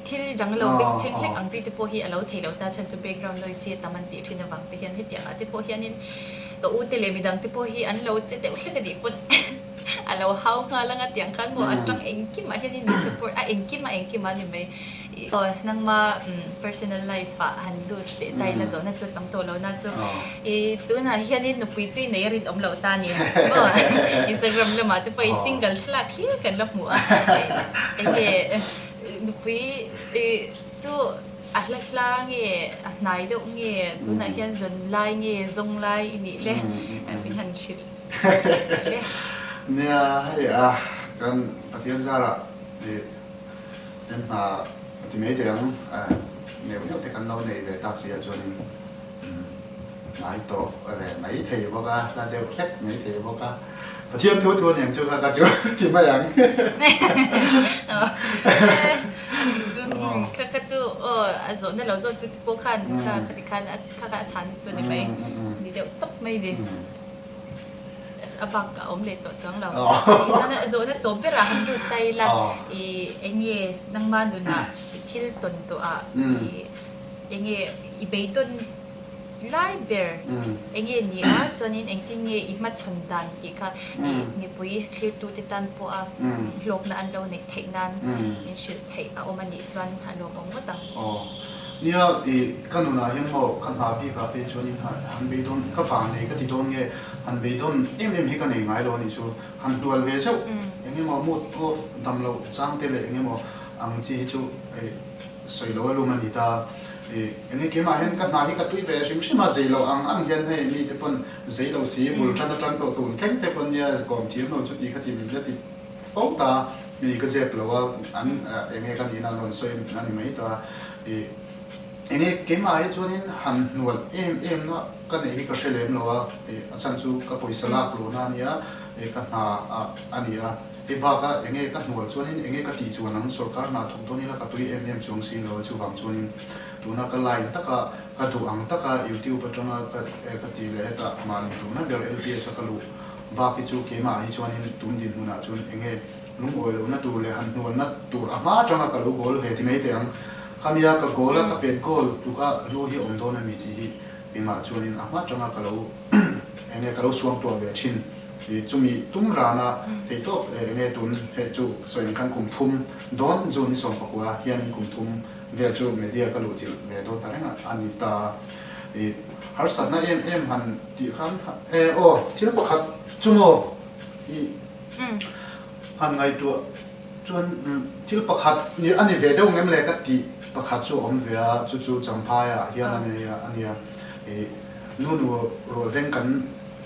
Thil dang lo bengchheng hlek ang chi te pawh hi a lo thei lo ta chhan chu background noise hi a tam an tih thin avang te hian hetiang ah te pawh hianin ka u te leh midang te pawh hi an lo che deuh hlek a nih pawn a lo hau nghal anga tiang khan maw a tang engkim ah hianin min support a engkim a engkim a ni mai aw nangma personal life ah han lut leh ta ila zawhna chu tam tawh lo na chu i tunah hianin nupui chu i nei a rinawm loh ta a ni maw Instagram lamah te pawh i single thlalak hlir kan la hmu a enge Nupui chu a hla hla nge a hnai deuh nge tunah hian zan lai nge zawng lai i nih le min han hrilh le. Nia hei a kan Pathian zarah i em hna ti mai teh ang neuh neuh te kan lo nei ve tak si ah chuanin hnai tawh ve mai thei bawk a hla deuh hlek mai thei bawk a. Pathian thu thu aniang chu kha ka chu ti mai ang. Kha kha chu aw a zawhna lo zawt chu te pawh khan kha kha ti khan kha kha a chhan chu ni mai ni deuh tawp mai ni. A bak a awm leh tawh chuang lo. Chuan a zawhna tawp berah han lut ta ila i eng nge nangma nunah i thil tawn tawh ah i eng nge i beidawn Lai ber enge ni a, chuanin engtin nge i hmachhawn dan tih kha i mipui thlirtute tan pawha hlawkna an lo neih theih nan min hrilh theih a awm a nih chuan a lawmawm ngawt ang. Aw. Nia, i ka nunah hian maw ka hna bikah phei chuanin han beidawn ka vang nei ka ti dawn nge han beidawn em em hi ka nei ngai lo a nih chu. Han hnual ve zeuh eng emaw mood off dam loh chang te leh eng emaw ang chi hi chu Sawi lo a lum a ni ta. I enge keimah hian ka hna hi ka tui ve hrim hrim a, zei lo ang ang hian hei mite pawn zei lo si, bul tan atang tawh tun thleng te pawn nia kawm thiam lo chuti kha ti min la ti fo ta. Mi ka zep lo a, an enge ka nihna an rawn sawi a ni mai ta. I enge keimah hi chuanin han hnual em em na ka neih hi ka hre lem lo a, i a chhan chu ka pawisa lak luhna a nia, i ka hna a ni a. Hei baka enge ka hnual chuanin enge ka tih chuan ang sorkar hna thawk dawn ila ka tui em em chuang si lo a, chuvang chuanin tuna ka line taka ka duh ang taka YouTube atanga ka ka tih leh hetah mahni duhna ber LPS a ka luh bak hi chu keimah hi chuanin tun dinhmunah chuan enge lungawi lohna tur leh han hnualna tur a hma atanga ka lo goal ve ti mai teh ang. Khamia ka goal a ka pet goal tluka lu hi awm dawn a mi tih hi keimah chuanin a hma atanga ka lo enge ka lo suangtuah ve thin. I chumi tum rana theihtawp enge tun hei chu sawi ang khan kum thum dawn June ni 14 hian kum thum vel chu media ka luhchilh ve dawn ta reng a ni ta. I harsatna em em han tih khan e aw thil pakhat chu maw i han ngaihtuah chuan thil pakhat ni a ni ve deuh ngem le ka tih pakhat chu a awm ve a, chu chu Champhai ah hian a nia a nia i nu nu rual veng kan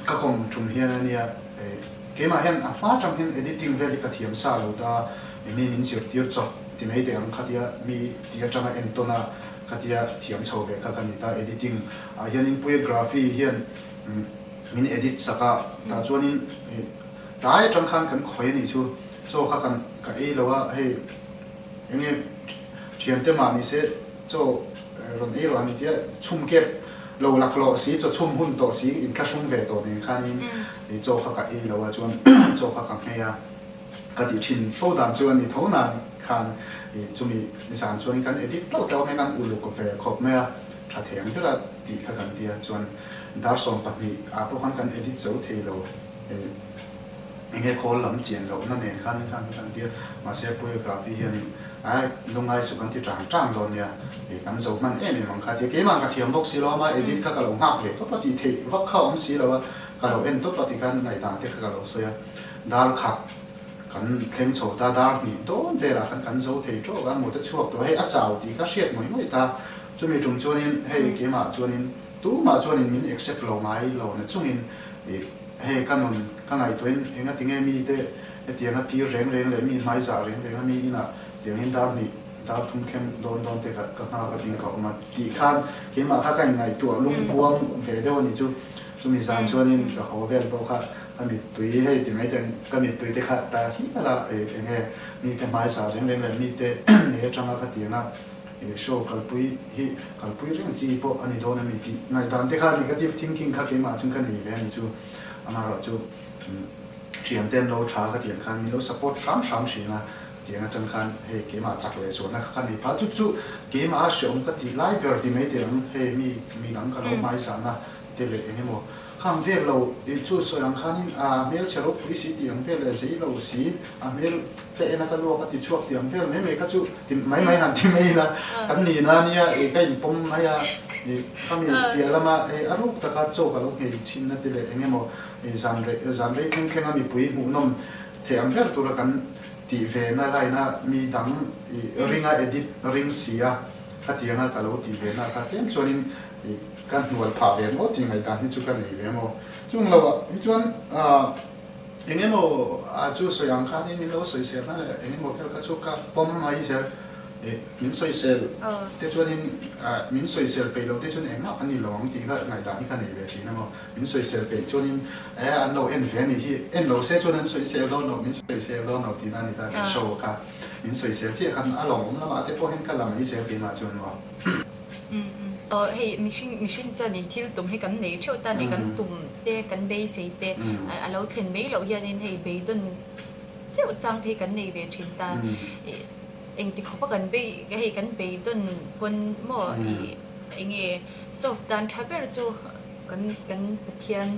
ka kawm tum hian a nia i keimah hian a hma tang hian editing vel hi ka thiam sa lo ta i mi min zirtir chawp ti mai teh ang khatia mi tih atanga entawn a Khatia thiam chho ve kha ka ni ta, editing ah hianin Puigraphy hian min edit sak a, tah chuanin tlai atang khan kan khawi a nih chu, chaw kha kan ka ei lo a, hei enge thiante mah ni se chaw rawn ei rawh a ni tia chhum kep lo laklawh si, chaw chhum hun tawh si inthlahrung ve tawh nen khanin chaw kha ka ei lo a, chuan chaw kha ka nghei a. Ka tih thin fo dan chu a ni tho nan khan ih chumi zan chuan kan edit tlauh tlauh hian an uluk ve khawp mai a, tha thei ang bera tih kha kan tia chuan dar 12 ah pawh khan kan edit zo thei lo ih enge khawl lam chian loh na nen khan khan kan tia mahse choreography hianin ai lungai chu kan ti tang tang dawn nia ih kan zo hman em em ang kha tia keimah ka thiam bawk si lo ama edit kha ka lo nghak ve tawp a tih theih vak kha a awm si lo a ka lo en tawp a tikhan ngaihdan te kha ka lo sawi a. Dar khat kan thleng chho ta, dar hnih dawn velah khan kan zo thei tawk a, mut a chhuak tawh, hei a chau tih kha hriat ngawih ngawih ta. Chumi tum chuanin hei keimah chuanin tumah chuanin min accept lo ngai lo na chungin ih hei ka nun ka ngaihtuahin enga tinge mite hetianga tir reng reng leh mi hmaizah reng reng a mi inah tiangin dar hnih dar thum thleng dawn dawn te ka nghak a ding ka awm a tih khan keimah kha ka inngaihtuah lungbuang ve deuh a nih chu. Chumi zan chuanin ka haw vel pawh kha ka mittui hei ti mai te ka mittui te kha ta hial a eng nge mite hmaisa reng reng leh mite nei atanga ka ti anga show kalpui hi kalpui reng chi pawh a ni dawn a mi tih ngaihdan te kha negative thinking kha keimah chuan ka nei ve a ni chu amaherawh chu thiante an lo tha ka tih ang khan min lo support hram hram thin a tiang atang khan hei keimah chak leh zualna kha ka nei phah chu chu keimah a hreawm ka tih lai ber ti mai teh ang hei mi midang ka lo hmaizahna Te leh eng emaw khang vel lo i chu sawi ang khanin a hmelchhe ropui si tih ang vel leh zei lo si, a hmel ka en a ka luak a ti chhuak tih ang vel mai mai kha chu ti mai mai han ti mai ila kan ni na nia i ka inpawm mai a i khami piah lama hei a ruk taka chaw ka lo nghei thin na te leh eng emaw i zan rei zan rei thleng thleng a mipui hmuhnawm theih ang ber tura kan tih ve na line a mi dang i ring a edit ring si a khatianga ka lo tih ve na kha tlem chuanin I ka hnual phah ve maw tih ngaihdan hi chu ka nei ve maw. Chung lo ah hi chuan eng emaw chu sawi ang khanin min lo sawisel na leh eng emaw vel kha chu ka pawm mai zel. I min sawisel te chuanin min sawisel peih lo te chuan engmah ka ni lo ang tih kha ngaihdan hi ka nei ve thin a maw. Min sawisel peih chuanin e an lo en ve a nih hi, en lo se chuan an sawisel dawn lo, min sawisel dawn lo tihna a ni ta kan show kha. Min sawisel chiah khan a lawmawm lamah te pawh hian ka la mai zel keimah chuan maw. Hei mihring mihring chuanin thil tum hi kan nei theuh ta a ni, kan tum te kan beisei te a lo thlen mai loh hianin hei beidawn deuh chang te hi kan nei ve thin ta. Engti khawpa kan bei hei kan beidawn pawn maw ih enge solve dan tha ber chu kan kan Pathian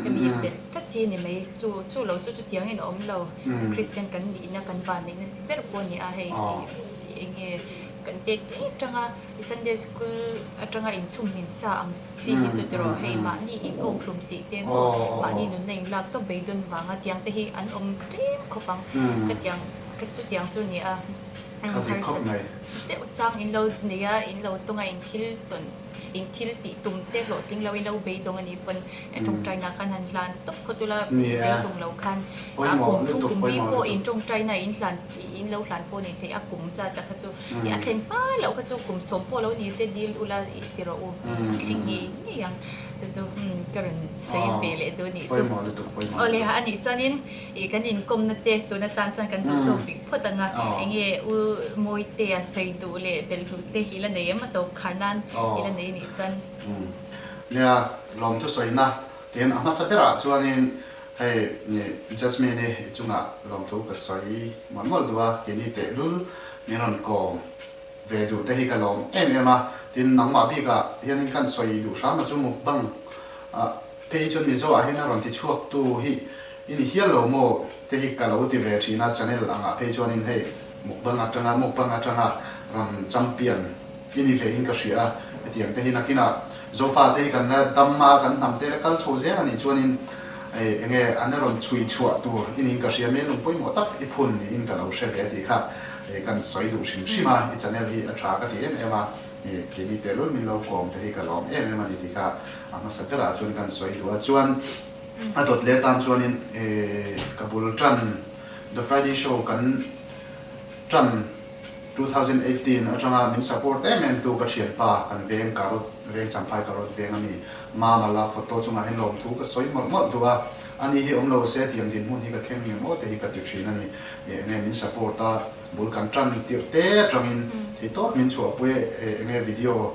hemi belh tlat hi a ni mai, chu chu lo chu chutiangin a awm lo, Kristian kan nihna kan vanneihna ber pawh a ni a hei enge Kan tek tek atanga i Sunday school atanga inchhumhmin sa ang chi hi chu tiraw hei mahni in awkhlum tih te maw mahni nunna in lak tawp beidawn vanga tiang te hi an awm tlem khawp ang khatiang chutiang chu ni a harsat deuh chang in lo nei a in lo tawng a in thil tawn in thil tih tum te hlawhtling lo in lo beidawng a nih pawn tawngtaina khan han hlan tawp phawt ula beidawng lo khan a kum thum kum bi pawh in tawngtaina in hlan in lo hlan pawh ni thei a kum zat a kha chu i a thlen hma loh kha chu kum sawm pawh lo ni se dil ula i ti rawh u a thleng ngei ngei ang chu chu ka rawn sawi ve leh duh a nih chu awle a nih chuanin ih kan inkawmna te tun atan chuan kan duh tawk rih phawt ang a enge u Mawitea sawi duh leh belh duh te hi la nei em a tawp khar nan i la nei nih chuan. Nia lawmthu sawina tiin a hmasa berah chuanin Hei Jasmine i chungah lawmthu ka sawi mawlh mawlh duh a, keini tehlul min rawn kawm ve duh te hi ka lawm em em a, tin nangmah bikah hianin kan sawi duh hram a chu mukbang ah phei chuan Mizo ah hian a rawn ti chhuak tu hi i ni hial lo maw te hi ka lo ti ve thin a, channel angah phei chuanin hei mukbang atanga mukbang atanga rawn champion i ni ve in ka hria a, hetiang te hi nakinah. Zofa te hi kan la dam a, kan hnam te la kal chho zel a nih chuanin eng nge an la rawn chhui chhuah tur i niin ka hria melung pawimawh tak i phun niin ka lo hre ve tih kha kan sawi duh hrim hrim a, i channel hi a tha ka ti em em a, keini tehlul min lo kawm te hi ka lawm em em a ni tih kha a hmasa berah chuan kan sawi duh a, chuan a dawt leh atan chuanin ka bul tan The Friday Show kan tan 2018 atanga min support em em tu ka thianpa kan veng Karot veng Champhai Karot veng ami Mama la photo chungah hian lawmthu ka sawi mawlh mawlh duh a, ani hi awm lo se tiang dinhmun hi ka thleng nge maw te hi ka ti thin a ni. Enge min support a, bul kan tan tirh te atangin theitawp min chhuahpui e, enge video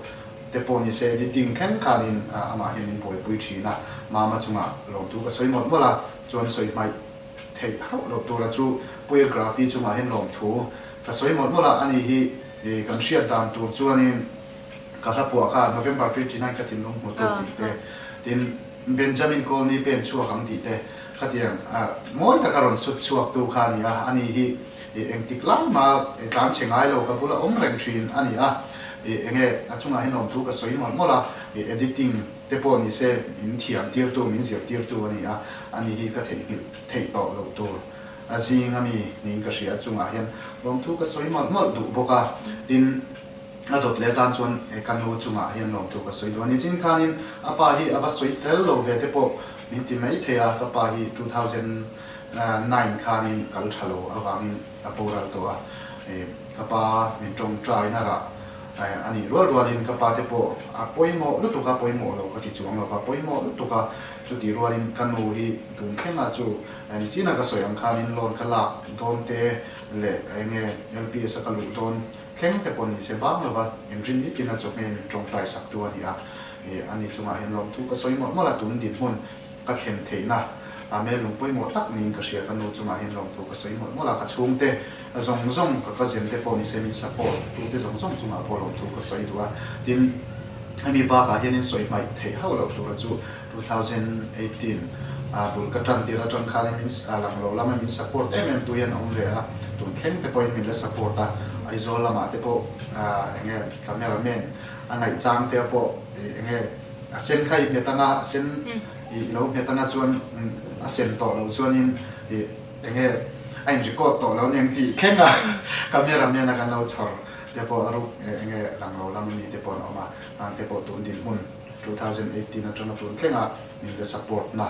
te pawh ni se editing thleng khanin amah hian min buaipui thin a, Mama chungah lawmthu ka sawi mawlh mawlh a, chuan sawi hmaih theih hauh loh tura chu Puiagraphy chungah hian lawmthu ka sawi mawlh mawlh a, ani hi kan hriat dan tur chuanin ka hla puah kha November 29 ka thinlung hmu tu tih te, tin Benjamin Colney pen chhuak ang tih te khatiang mawi taka rawn sut chhuak tu kha a ni a, ani hi engtik lai mah tlan chhe ngai lo ka bula awm reng thin a ni a, enge a chungah hian lawmthu ka sawi mawlh mawlh a, editing te pawh ni se min thiam tirtu, min zir tirtu a ni a, ani hi ka theihnghilh theih tawh loh tur a zing a mi niin ka hria, a chungah hian lawmthu ka sawi mawlh mawlh duh bawk a, tin a dawt leh atan chuan ka nu chungah hian lawmthu ka sawi duh a ni. Chin khanin a pa hi a va sawi tel lo ve te pawh min ti mai thei a, ka pa hi 2009 khanin kal tha lo avangin a boral tawh a, ka pa min tawngtaina rah A nih rual rualin ka pa te pawh a pawimawh lutuk a, pawimawh lo ka ti chuang lo va, pawimawh lutuk a, chutih rualin ka nu hi tun thlengah chu nichin a ka sawi ang khanin loan ka lak dawn te leh enge LPS a ka luh dawn thleng te pawh ni se bang lo va, inrin nitin a chawhmeh min tawngtai sak tu a ni a, ani chungah hian lawmthu ka sawi mawlh mawlh a, tun dinhmun ka thlen theihna a melung pawimawh tak niin ka hria, ka nu chungah hian lawmthu ka sawi mawlh mawlh a, ka chhungte zawng zawng, ka cousin te pawh nise min support tute zawng zawng chungah pawh lawmthu ka sawi duh a, tin hemi bakah hianin sawi hmaih theih hauh loh tura chu 2018 a bul ka tan tir atang khanin min lang lo lama min support em em tu hian a awm ve a, tun thleng te pawhin min la support a, Aizawl lamah te pawh enge camera man a ngaihchang te pawh enge A sen kha i hmet anga, a sen i lo hmet anga chuan a sen tawh lo chuanin i enge a in record tawh lo aniang tih thleng a camera man a kan lo chhawr te pawh a ruk enge lang lo lam ami te pawh an awm a, hang te pawh tun dinhmun 2018 atanga tun thleng a min la support na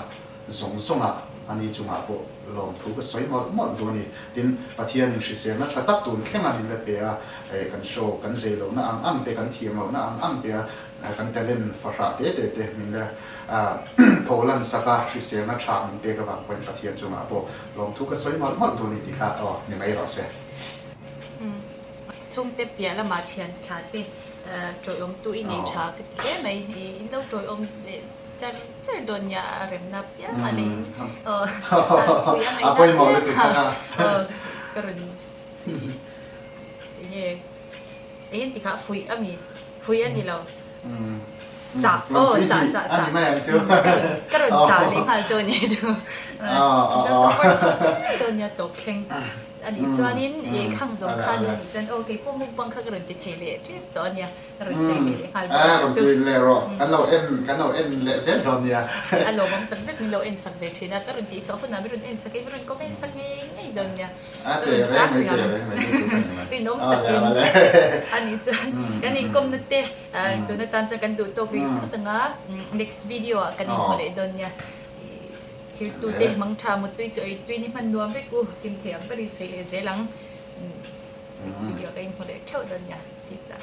zawng zawng a ani chungah pawh lawmthu ka sawi mawlh mawlh duh a ni. Tin, Pathianin hriselna tha tak tun thleng a min la pe a, kan show kan zei lohna ang ang te, kan thiam lohna ang ang te a Kan talent fahrah te te te min la pho lan sak a, hriselna tha min pek avang pawhin Pathian chungah pawh lawmthu ka sawi mawlh mawlh duh a ni tih kha aw ni mai rawh se. Chhungte piah lamah thian tha te tawiawmtu i nei tha ka ti hle mai. In lo tawiawm leh char char dawn nia a remna piang a leiin aw pui a ngaihna piang a aw ka rawn enge engin tikha fuih a mi. Phui a ni lo. Chah aw chah chah chah. Ka rawn chah leh nghal chu a ni chu. Lo support chho zel dawn nia tawp thleng a nih chuanin i khang zawng khan i nih chuan aw kei pawh mukbang kha ka rawn ti thei leh tep tawh a nia. Ka rawn sawi leh leh nghal bawk a nih chu. Rawn ti leh rawh. Kan lo en kan lo en leh zel dawn nia. A lawmawm tak zet min lo en sak ve thin a. Ka rawn tih chhuah hunah min rawn en sak in min rawn comment sak ngei ngei dawn nia. Rinawm takin a nih chuan kan inkawmna te tun atan chuan kan duh tawk rih phawt ang a, next video ah kan inhmu leh dawn nia. Thirtu te mangtha mutui chu ei tui ni hman nuam vek u, kim thei ang berin sawi leh zel ang. Next video ah kan inhmu leh theuh dawn nia. Peace out.